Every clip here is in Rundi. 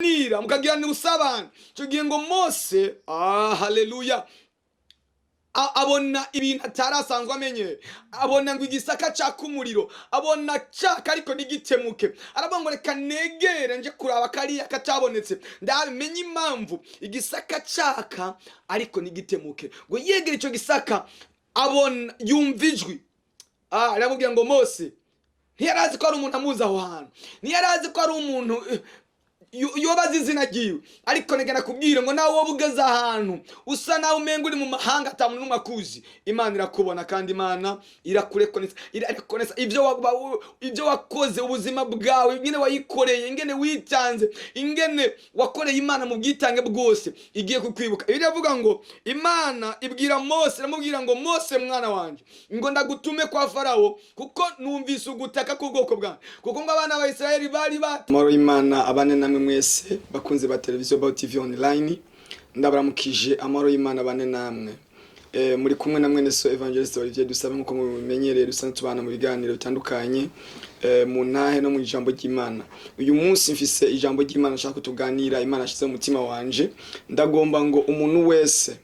Muganira mukagirana ubusabane. Icyo gihe ngo Mose, ah, haleluya, abona ibintu atari asanzwe amenye. Abona ngo igisaka caka umuriro, abona caka ariko ntigitemuke. Aravuga ngo: "Reka negere nje kuraba kariya katabonetse, ndabimenye impamvu igisaka caka ariko ntigitemuke." Ngo yegere icyo gisaka, abona yumva ijwi. Ah, aramubwira ngo: "Mose." Ntiyari azi ko ari umuntu amuzi aho hantu, ntiyari azi ko ari umuntu yoba azi izina ryiwe. Ariko reka nakubwire ngo nawe woba ugeze ahantu usa nawe umenga uri mu mahanga, ata muntu n'umwe akuzi, Imana irakubona kandi Imana irakurekonesa, irarekonesa ibyo wakoze, ubuzima bwawe, ingene wayikoreye, ingene witanze, ingene wakoreye Imana mu bwitange bwose. Igiye kukwibuka. Bibiliya iravuga ngo Imana ibwira Mose, iramubwira ngo: "Mose, mwana wanjye, ngo ndagutume kwa Farawo, kuko numvise ugutaka k'ubwoko bwanjye," kuko ngo abana ba Isirayeli bari ba Amahoro y'Imana abane namwe mwese, bakunze ba televiziyo Baho TV Online. Ndabaramukije, amahoro y'Imana abane namwe. Muri kumwe na mwene so Evangeliste Olivier Dusabe. Nkuko mubimenyereye, dusanzwe tubana mu biganiro bitandukanye, mu ntahe no mu ijambo ry'Imana. Uyu munsi mfise ijambo ry'Imana nshaka kutuganira, Imana ashize mu mutima wanje. Ndagomba ngo umuntu wese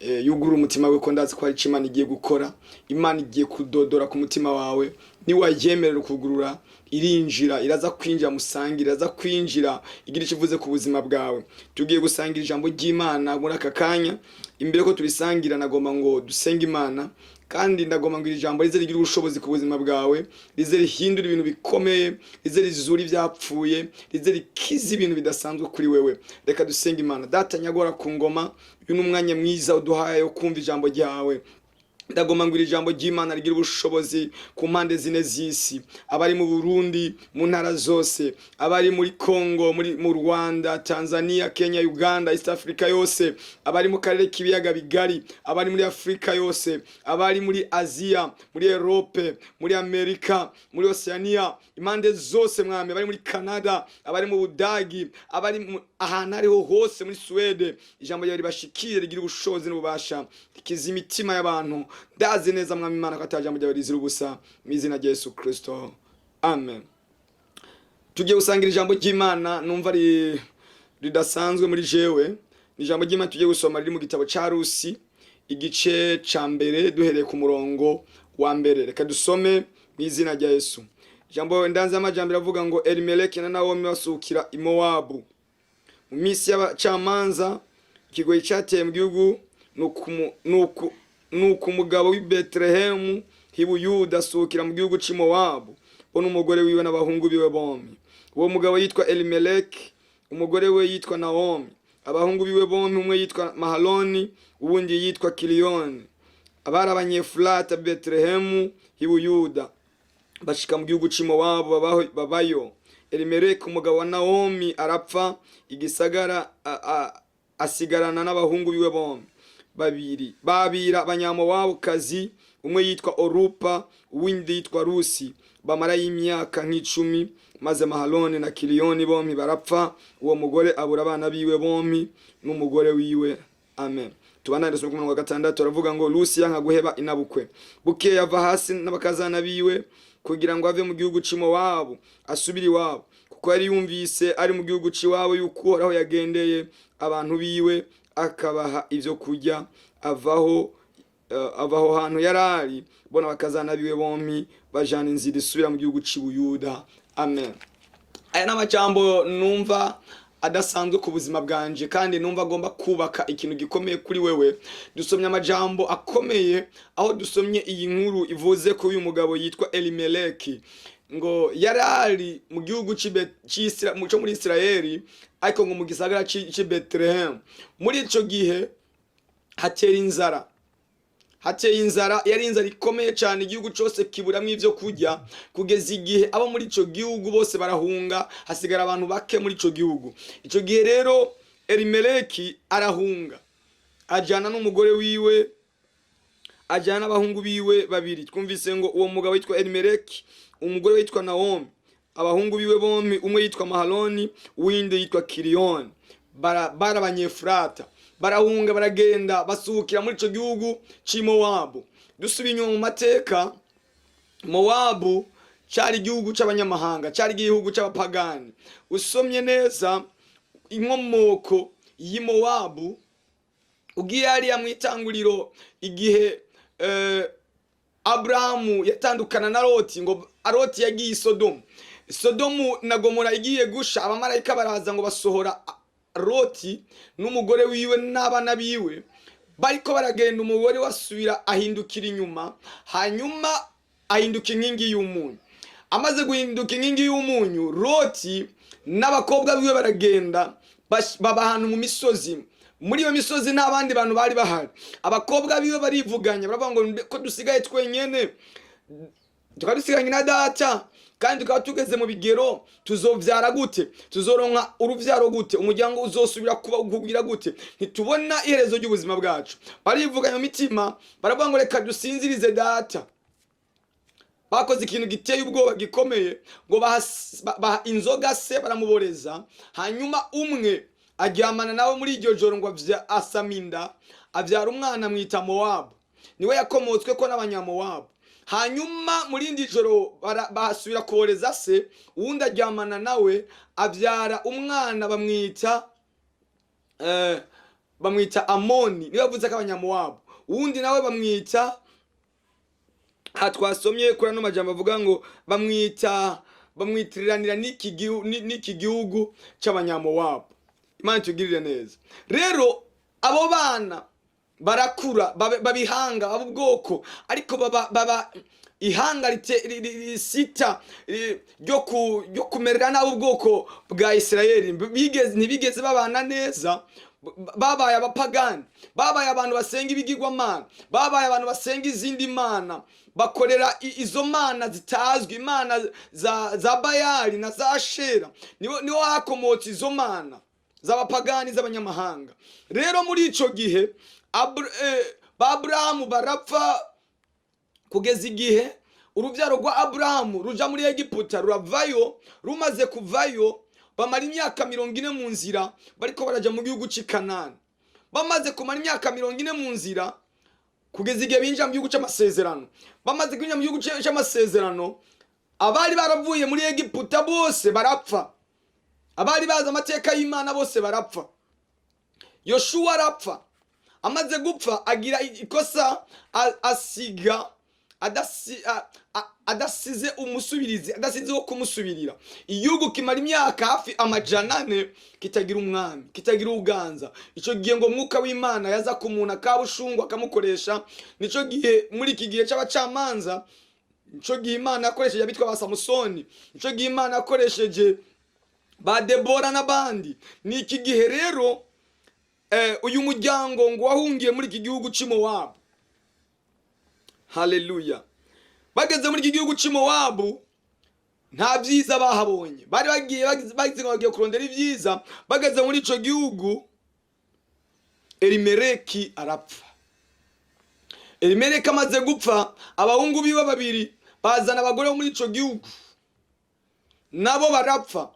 yugurura umutima we, ko ndazi ko hari icyo Imana igiye gukora. Imana igiye kudodora ku mutima wawe. Niwayemerera kugurura, irinjira, iraza kwinjira musangira, iraza kwinjira igira icyo ivuze ku buzima bwawe. Tugiye gusangira ijambo ry'Imana muri aka kanya. Imbere ko turisangira, nagomba ngo dusenge Imana, kandi ndagomba ngo iri jambo rize rigire ubushobozi ku buzima bwawe, rize rihindura ibintu bikomeye, rize rizura ibyapfuye, rize rikize ibintu bidasanzwe kuri wewe. Reka dusenge Imana. Data nyagora ku ngoma, uyu ni umwanya mwiza uduhaye wo kumva ijambo ryawe. Ndagomba ngo iri jambo ry'Imana rigira ubushobozi ku mpande zine z'isi: abari mu Burundi, mu ntara zose, abari muri Congo, mu Rwanda, Tanzania, Kenya, Uganda, East Africa yose, abari mu karere k'ibiyaga bigari, abari muri Afurika yose, abari muri Aziya, muri Europe, muri Amerika, muri Oceania, impande zose, Mwami, abari muri Canada, abari mu Budagi, abari ahantu ariho hose, muri Suwede, ijambo ryawe ribashikire, rigira ubushobozi n'ububasha, rikiza imitima y'abantu. Ndazi neza, Mwami Imana, ko ata jambo ryawe rizira ubusa. Mu izina rya Yesu Kristo, amen. Tugiye gusangira ijambo ry'Imana numva ridasanzwe muri jewe. Ni ijambo ry'Imana tugiye gusoma riri mu gitabo ca Rusi, igice ca mbere, duhereye ku murongo wa mbere. Reka dusome mu izina rya Yesu. Ijambo ndanze amajambo iravuga ngo: Elimeleki na Nawomi basukira i Mowabu. Mu minsi y'abacamanza, ikigoyi cyateye mu gihugu. Nuko umugabo w'i Betelehemu h'i Buyuda asukira mu gihugu cy'i Mowabu, bo n'umugore wiwe n'abahungu biwe bombi. Uwo mugabo yitwa Elimeleki, umugore we yitwa Nawomi, abahungu biwe bombi, umwe yitwa Mahaloni, uwundi yitwa Kiliyoni, abari Abanyefurata Betelehemu h'i Buyuda. Bashika mu gihugu cy'i Mowabu, babayo. Elimeleki, umugabo wa Nawomi, arapfa, igisagara asigarana n'abahungu biwe bombi babiri. Babira Abanyamowabukazi, umwe yitwa Orupa, uwundi yitwa Rusi. Bamarayo imyaka nk'icumi, maze Mahaloni na Kiliyoni bombi barapfa. Uwo mugore abura abana biwe bombi n'umugore wiwe. Amen. Tubandane, dusome ku murongo wa gatandatu. Aravuga ngo: Rusi yanka guheba inabukwe. Bukeye ava hasi n'abakazana biwe kugira ngo ave mu gihugu cy'i Mowabu asubire iwabo, kuko yari yumvise ari mu gihugu cy'iwabo yuko Uhoraho yagendeye abantu biwe, akabaha ibyo kurya. Ava aho hantu yari ari, bona bakazana biwe bombi, bajana inzira isubira mu gihugu cy'i Buyuda. Amen. Aya ni amajambo numva adasanzwe ku buzima bwanje, kandi numva agomba kubaka ikintu gikomeye kuri wewe. Dusomye amajambo akomeye aho dusomye iyi nkuru ivuze ko uyu mugabo yitwa Elimeleki, ngo yari ari mu gihugu cyo muri Isirayeli, ariko ngo mu gisagara cy'i Betelehemu. Muri ico gihe hatera inzara, hateye inzara. Yari inzara ikomeye cyane, igihugu cyose kiburamwo ibyo kurya, kugeza igihe abo muri icyo gihugu bose barahunga, hasigara abantu bake muri icyo gihugu. Icyo gihe rero Elimeleki arahunga, ajyana n'umugore wiwe, ajyana n'abahungu biwe babiri. Twumvise ngo uwo mugabo witwa Elimeleki, umugore witwa Nawomi, abahungu biwe bombi, umwe yitwa Mahaloni, uwindi yitwa Kiliyoni, bari Abanyefurata. Barahunga, baragenda, basukira muri ico gihugu c'i Mowabu. Dusubiye inyuma mu mateka, Mowabu cyari igihugu cy'abanyamahanga, cyari igihugu cy'abapagani. Usomye neza Inkomoko y'Imowabu, ugiye hariya mu itanguriro, igihe Aburahamu yatandukana na Loti, ngo Loti yagiye i Sodomu, Sodomu na Gomora igiye gusha, abamarayika baraza ngo basohora Loti n'umugore wiwe n'abana biwe. Bariko baragenda, umugore wasubira ahindukira inyuma, hanyuma ahinduka inkingi y'umunyu. Amaze guhinduka inkingi y'umunyu, Loti n'abakobwa biwe baragenda, baba ahantu mu misozi. Muri iyo misozi nta bandi bantu bari bahari. Abakobwa biwe barivuganya, baravuga ngo: "Ko dusigaye twenyene, tukaba dusigaranye na data, kandi tukaba tugeze mu bigero, tuzovyara gute? Tuzoronka uruvyaro gute? Umuryango uzosubira kuba kugira gute? Ntitubona iherezo ry'ubuzima bwacu." Barivuganya mu mitima, baravuga ngo: "Reka dusinzirize data." Bakoze ikintu giteye ubwoba gikomeye, ngo baha inzoga se, baramuboreza, hanyuma umwe aryamana nawe muri iryo joro, ngo asama inda, abyara umwana, amwita Mowabu. Niwe yakomotswe ko n'Abanyamowabu. Hanyuma muri indi joro basubira kuboreza se, uwundi aryamana nawe, abyara umwana, bamwita Amoni, niwe yavuze ko Abanyamowabu. Uwundi nawe bamwita, aha twasomye kuri ano majambo avuga ngo bamwitiriranira n'iki gihugu cy'Abanyamowabu. Imana itugirire neza. Rero abo bana barakura, baba ihanga, baba ubwoko, ariko baba ihanga risita ryo kumerera nabi ubwoko bwa Isirayeli. Ntibigeze babana neza. Babaye abapagani, babaye abantu basenga ibigirwamana, babaye abantu basenga izindi mana, bakorera izo mana zitazwi, imana za Bayali na za Shera. Niho hakomotse izo mana z'abapagani, z'abanyamahanga. Rero muri ico gihe ba Aburahamu barapfa, kugeza igihe urubyaro rwa Aburahamu ruja muri Egiputa, ruravayo. Rumaze kuvayo, bamara imyaka 40 mu nzira, bariko baraja mu gihugu c'i Kanani. Bamaze kumara imyaka 40 mu nzira, kugeza igihe binjira mu gihugu c'amasezerano. Bamaze kwinjira mu gihugu c'amasezerano, abari baravuye muri Egiputa bose barapfa, abari bazi amateka y'Imana bose barapfa. Yoshuwa arapfa. Amaze gupfa, agira ikosa, asiga adasize umusubirizi, adasize wo kumusubirira. Igihugu kimara imyaka hafi 400 kitagira umwami, kitagira uganza. Icyo gihe ngo Mwuka w'Imana yaza ku muntu akabushungwa, akamukoresha. Nicyo gihe, muri iki gihe cy'abacamanza, nicyo gihe Imana yakoresheje abitwa ba Samusoni, nicyo gihe Imana yakoresheje ba Debora n'abandi. Ni iki gihe rero uyu muryango ngo wahungiye muri iki gihugu cy'i Mowabu. Haleluya! Bageze muri iki gihugu cy'i Mowabu, nta byiza bahabonye. Bari bagiye bagize ngo bagiye kurondera ibyiza. Bageze muri ico gihugu, Elimeleki arapfa. Elimeleki amaze gupfa, abahungu biwe babiri bazana abagore bo muri ico gihugu, nabo barapfa.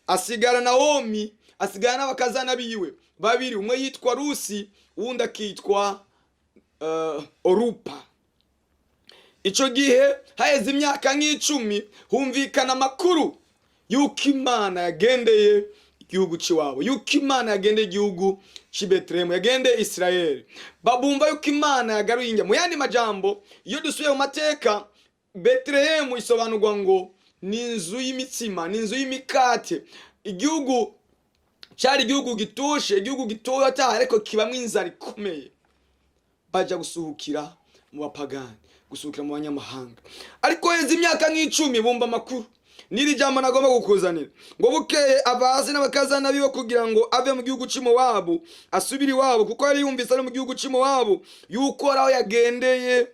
Asigara Nawomi, asigara n'abakazana biwe babiri, umwe yitwa Rusi, uwundi akitwa Orupa. Ico gihe haheze imyaka nk'10, humvikana amakuru y'uko Imana yagendeye igihugu c'iwabo, yuko Imana yagendeye igihugu c'i Betelehemu, yagendeye Isirayeli. Babumva yuko Imana yagaruye injya. Mu yandi majambo, iyo dusubiye mu mateka, Betelehemu isobanurwa ngo ni inzu y'imitsima, ni inzu y'imikate. Igihugu cyari igihugu gitushe, igihugu gitoya, ariko kibamwo inzara ikomeye. Baja gusuhukira mu bapagani, gusuhukira mu banyamahanga. Ariko heza imyaka nk'10, bumva amakuru. N'iri jambo nagomba kukuzanira, ngo: "Bukeye ava hasi n'abakazana biwe kugira ngo ave mu gihugu cy'i Mowabu, asubire iwabo, kuko yari yumvise ari mu gihugu cy'i Mowabu yuko aho yagendeye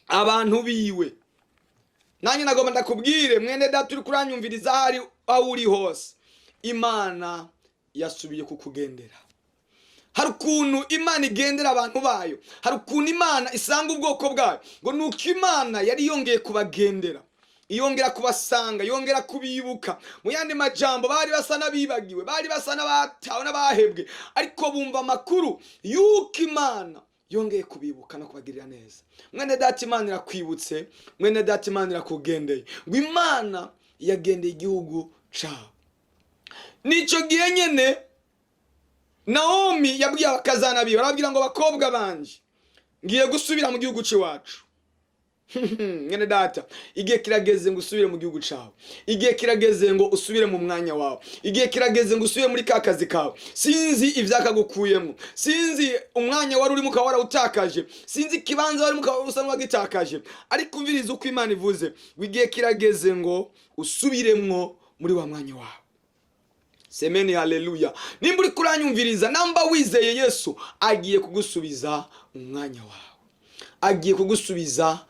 abantu biwe." Nanjye nagomba ndakubwire, mwene data uri kuranyumviriza, ahari aho uri hose, Imana yasubiye kukugendera. Hari ukuntu Imana igendera abantu bayo, hari ukuntu Imana isanga ubwoko bwayo. Ngo ni uko Imana yari yongeye kubagendera, yongera kubasanga, yongera kubibuka. Mu yandi majambo, bari basa n'abibagiwe, bari basa n'abatawe n'abahebwe, ariko bumva amakuru y'uko Imana yongeye kubibuka no kubagirira neza. Mwene data, Imana irakwibutse. Mwene data, Imana irakugendeye. Ngo Imana yagendeye igihugu cabo. Nicyo gihe nyene Naomi yabwiye abakazana biwe, arababwira ngo: "Bakobwa banje, ngiye gusubira mu gihugu c'iwacu." Mwene data, igihe kirageze ngo usubire mu gihugu cawe. Igihe kirageze ngo usubire mu mwanya wawe. Igihe kirageze ngo usubire muri ka kazi kawe. Sinzi ivyakagukuyemo, sinzi umwanya wari urimo ukaba warawutakaje, sinzi ikibanza warimo ukaba usa n'uwagitakaje, ariko umviriza uko Imana ivuze ngo igihe kirageze ngo usubiremwo muri wa mwanya wawe. Semeni haleluya! Nimba uri kuranyumviriza, namba wizeye Yesu, agiye kugusubiza mu mwanya wawe, agiye kugusubiza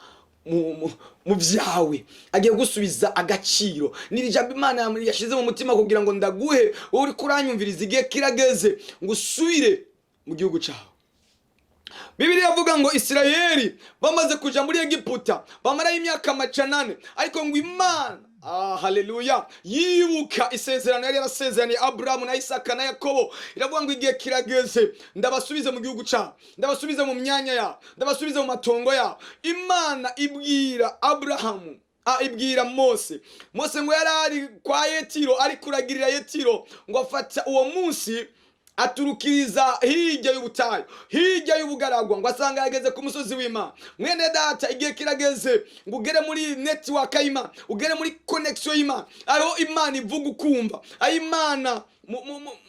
mu byawe, agiye kugusubiza agaciro. Ni ijambo Imana yashyize mu mutima kugira ngo ndaguhe wowe uri kuranyumviriza. Igihe kirageze ngo usubire mu gihugu cyawe. Bibiliya avuga ngo Isirayeli bamaze kuja muri Egiputa, bamarayo imyaka 400, ariko ngo Imana, haleluya, yibuka isezerano yari yarasezeraniye Aburahamu na Isaka na Yakobo. Iravuga ngo: "Igihe kirageze ndabasubize mu gihugu cyabo, ndabasubize mu myanya yabo, ndabasubize mu matongo yabo." Imana ibwira Aburahamu, ibwira Mose. Mose ngo yari ari kwa Yetiro, ari kuragirira Yetiro, ngo afata uwo munsi aturukiriza hirya y'ubutayu, hirya y'ubugaragwa, ngo asanga yageze ku musozi w'Imana. Mwene data, igihe kirageze ngo ugere muri network y'Imana, ugere muri connection y'Imana, aho Imana ivuga ukumva, aho Imana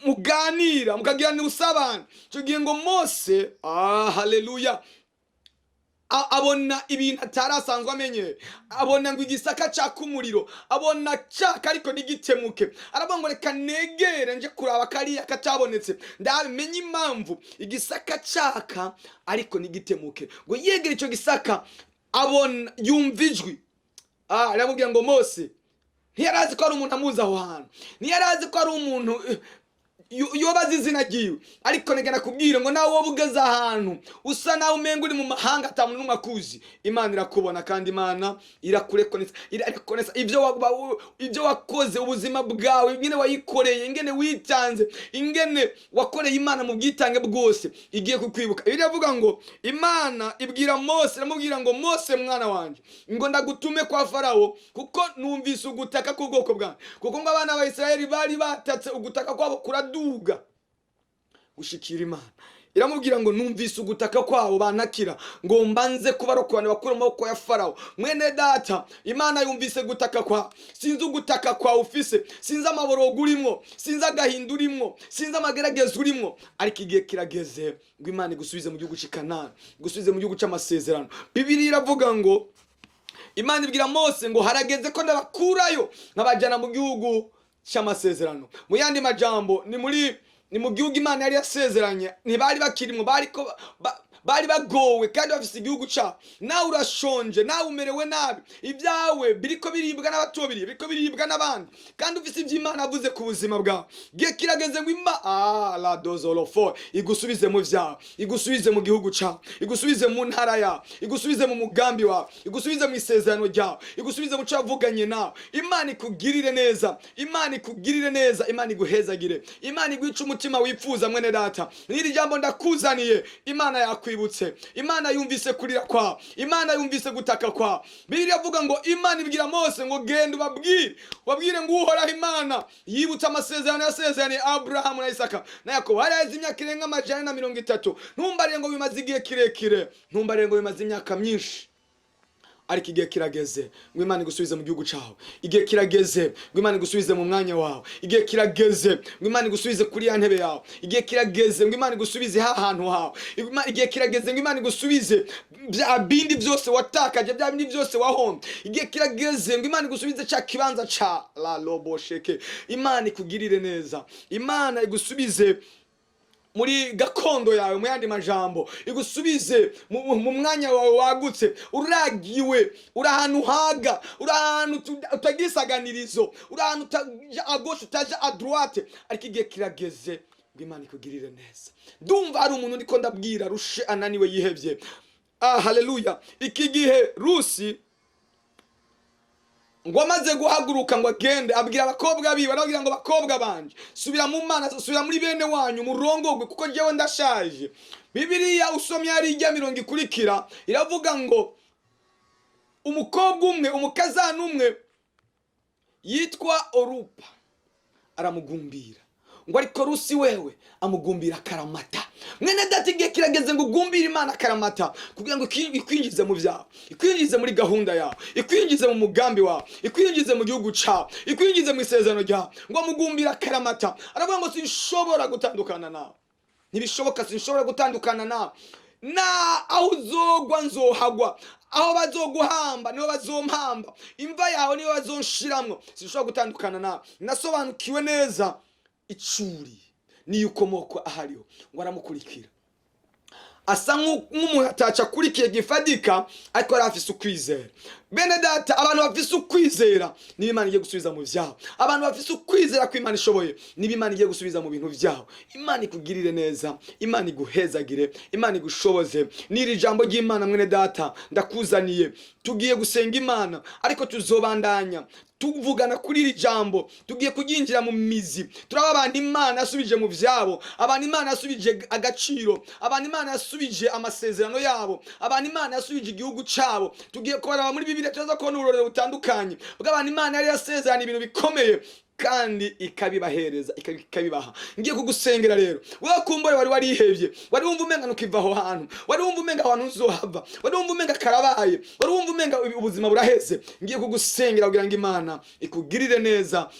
muganira, mukagirana ubusabane. Icyo gihe ngo Mose, haleluya, abona ibintu atari asanzwe amenyere. Abona ngo igisaka caka umuriro, abona caka ariko ntigitemuke. Aravuga ngo: "Reka negere nje kuraba kariya katabonetse, ndabimenye impamvu igisaka caka ariko ntigitemuke." Ngo yegere icyo gisaka, abona yumva ijwi. Aramubwira ngo: "Mose." Ntiyari azi ko ari umuntu amuzi aho hantu, ntiyari azi ko ari umuntu yoba azi izina ryiwe, ariko nigana kubwira ngo nawe wowe ugeze ahantu usa nawe umenga uri mu mahanga, ata muntu n'umwe akuzi, Imana irakubona, kandi Imana irakurekonesa, irarekonesa ibyo wakoze, ubuzima bwawe, ingene wayikoreye, ingene witanze, ingene wakoreye Imana mu bwitange bwose. Igiye kukwibuka. Bibiliya iravuga ngo Imana ibwira Mose, iramubwira ngo: "Mose mwana wanjye, ngo ndagutume kwa Farawo, kuko numvise ugutaka k'ubwoko bwanjye." Kuko ngo abana ba Isirayeli bari batatse, ugutaka kwabo kuraduga gushikira Imana. Iramubwira ngo: "Numvise ugutaka kwabo bantakira, ngo mbanze kubarokora, bakure mu maboko ya Farawo." Mwene data, Imana yumvise gutaka kwawe. Sinzi ugutaka kwawe ufise, sinzi amaborogo urimo, sinzi agahinda urimo, sinzi amagerageza urimo, ariko igihe kirageze ngo Imana igusubize mu gihugu cy'i Kanani, igusubize mu gihugu cy'amasezerano. Bibiliya iravuga ngo Imana ibwira Mose ngo: "Harageze ko ndabakurayo nkabajyana mu gihugu cy'amasezerano." Mu yandi majambo, ni mu gihugu Imana yari yasezeranye. Ntibari bakirimo, bari bagowe kandi bafise igihugu cyabo. Nawe urashonje, nawe umerewe nabi, ibyawe biriko biribwa n'abatobiri, biriko biribwa n'abandi, kandi ufise ibyo Imana avuze ku buzima bwawe. Gihe kirageze ngo ima la dozolofo igusubize mu vyawe, igusubize mu gihugu cyawe, igusubize mu ntara yawe, igusubize mu mugambi wawe, igusubize mu isezerano ryawe, igusubize mu cyo yavuganye nawe. Imana ikugirire neza, Imana ikugirire neza, Imana iguhezagire, Imana iguce umutima wifuza. Mwene data, n'iri jambo ndakuzaniye. Imana yakwibutse, Imana yumvise kurira kwawe, Imana yumvise gutaka kwawe. Bibiliya avuga ngo Imana ibwira Mose ngo: "Genda ubabwire, ubabwire ngo Uhoraho Imana yibutse amasezerano yasezeraniye Aburahamu na Isaka na Yakobo." Hari haheze imyaka irenga 430. Ntumbarire ngo bimaze igihe kirekire, ntumbarire ngo bimaze imyaka myinshi, ariko igihe kirageze ngo Imana igusubize mu gihugu cyawe. Igihe kirageze ngo Imana igusubize mu mwanya wawe. Igihe kirageze ngo Imana igusubize kuri ya ntebe yawe. Igihe kirageze ngo Imana igusubize ha hantu hawe. Igihe kirageze ngo Imana igusubize bya bindi byose watakaje, bya bindi byose wahombye. Igihe kirageze ngo Imana igusubize cya kibanza ca la lobosheke. Imana ikugirire neza, Imana igusubize muri gakondo yawe. Mu yandi majambo, igusubize mu mwanya wawe wagutse. Uragiwe, uri ahantu haga, uri ahantu utagira isaganirizo, uri ahantu utaja à gauche, utaja à droite, ariko igihe kirageze ngo Imana ikugirire neza. Ndumva hari umuntu ndiko ndabwira rushe, ananiwe, yihebye. Haleluya! Iki gihe Rusi ngo amaze guhaguruka ngo agende, abwira abakobwa biwe, arababwira ngo: "Bakobwa banje, subira mu Mana, subira muri bene wanyu, murongogwe, kuko njyewe ndashaje." Bibiliya usomye hari ijya mirongo ikurikira, iravuga ngo umukobwa umwe, umukazana umwe yitwa Orupa. Aramugumbira ngo, ariko Rusi wewe amugumbira akaramata. Mwene data, igihe kirageze ngo ugumbire Imana akaramata, kugira ngo ikwinjize mu byawe, ikwinjize muri gahunda yawe, ikwinjize mu mugambi wawe, ikwinjize mu gihugu cyawe, ikwinjize mu isezerano ryawe. Ngo amugumbire akaramata, aravuga ngo: "Sinshobora gutandukana nawe, ntibishoboka, sinshobora gutandukana nawe. Na aho uzogwa nzohagwa, aho bazoguhamba niho bazompamba, imva yawe niyo bazonshiramwo, sinshobora gutandukana nawe. Nasobanukiwe neza icuri niyo ukomoko ahariho." Ngo aramukurikira, asa nk'umuntu ataca akurikiye gifadika, ariko yari afise ukwizera. Bene data, abantu bafise ukwizera niba Imana igiye gusubiza mu vyabo. Abantu bafise ukwizera ko Imana ishoboye niba Imana igiye gusubiza mu bintu vyabo. Imana ikugirire neza, Imana iguhezagire, Imana igushoboze. N'iri jambo ry'Imana, mwene data, ndakuzaniye. Tugiye gusenga Imana, ariko tuzobandanya tuvugana kuri iri jambo. Tugiye kuryinjira mu mizi. Turaba abantu Imana yasubije mu vyabo, abantu Imana yasubije agaciro, abantu Imana yasubije amasezerano yabo, abantu Imana yasubije igihugu cabo. Tugiye kubaraba muri Bibiliya, turaza kubona uburorero butandukanye bw'abantu Imana yari yasezerana ibintu bikomeye kandi ikabibahereza, ikabibaha. Ngiye kugusengera rero, wowe kumbure wari warihevye, wari wumva umenga nukiva aho hantu, wari wumva umenga aho hantu uzohava, wari wumva umenga karabaye, wari wumva umenga ubuzima buraheze. Ngiye kugusengera kugira ngo Imana ikugirire neza,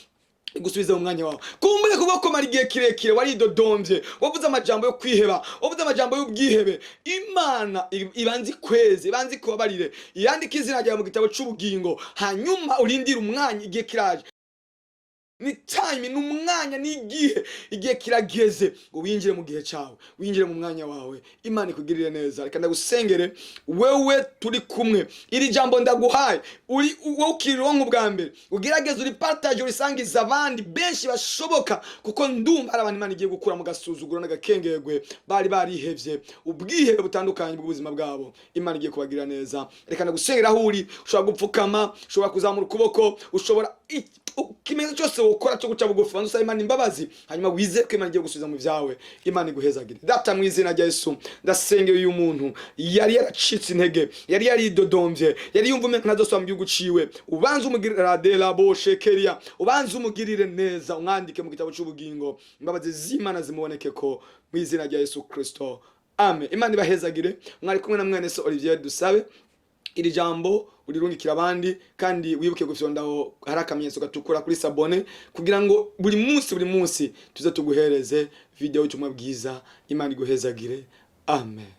igusubize mu mwanya wawe. Kumbure kubwo kumara igihe kirekire waridodomvye, wavuze amajambo yo kwiheba, wavuze amajambo y'ubwihebe, Imana ibanze ikweze, ibanze ikubabarire, yandike izina ryawe mu gitabo c'ubugingo, hanyuma urindire umwanya. Igihe kiraje, ni time, ni umwanya, ni igihe. Igihe kirageze ngo winjire mu gihe cyawe, winjire mu mwanya wawe. Imana ikugirire neza. Reka ndagusengere wewe turi kumwe. Iri jambo ndaguhaye, uri wowe ukirironka ubwa mbere, ugerageze uri partage, urisangiza abandi benshi bashoboka, kuko ndumva hari abantu Imana igiye gukura mu gasuzuguro n'agakengerwe, bari barihevye, ubwihebe butandukanye bw'ubuzima bwabo. Imana igiye kubagirira neza. Reka ndagusengera aho uri. Ushobora gupfukama, ushobora kuzamura ukuboko, ushobora ikimenyetso cyose wokora cyo guca bugufi, banza usaba Imana imbabazi, hanyuma wizere ko Imana igiye gusubiza mu byawe. Imana iguhezagire. Data, mu izina rya Yesu, ndasengera uyu muntu yari yaracitse intege, yari yaridodomvye, yari yumva umenga ntazosubira mu gihugu ciwe. Ubanze umugirire radela bo shekeria, ubanze umugirire neza, umwandike mu gitabo cy'ubugingo, imbabazi z'Imana zimuboneke ko, mu izina rya Yesu Kristo, amen. Imana ibahezagire. Mwari kumwe na mwene so Olivier Dusabe. Iri jambo urirungikira abandi, kandi wibuke gufyondaho hari akamenyetso gatukura kuri s'abonner, kugira ngo buri munsi, buri munsi tuze tuguhereze video y'ubutumwa bwiza. Imana iguhezagire, amen.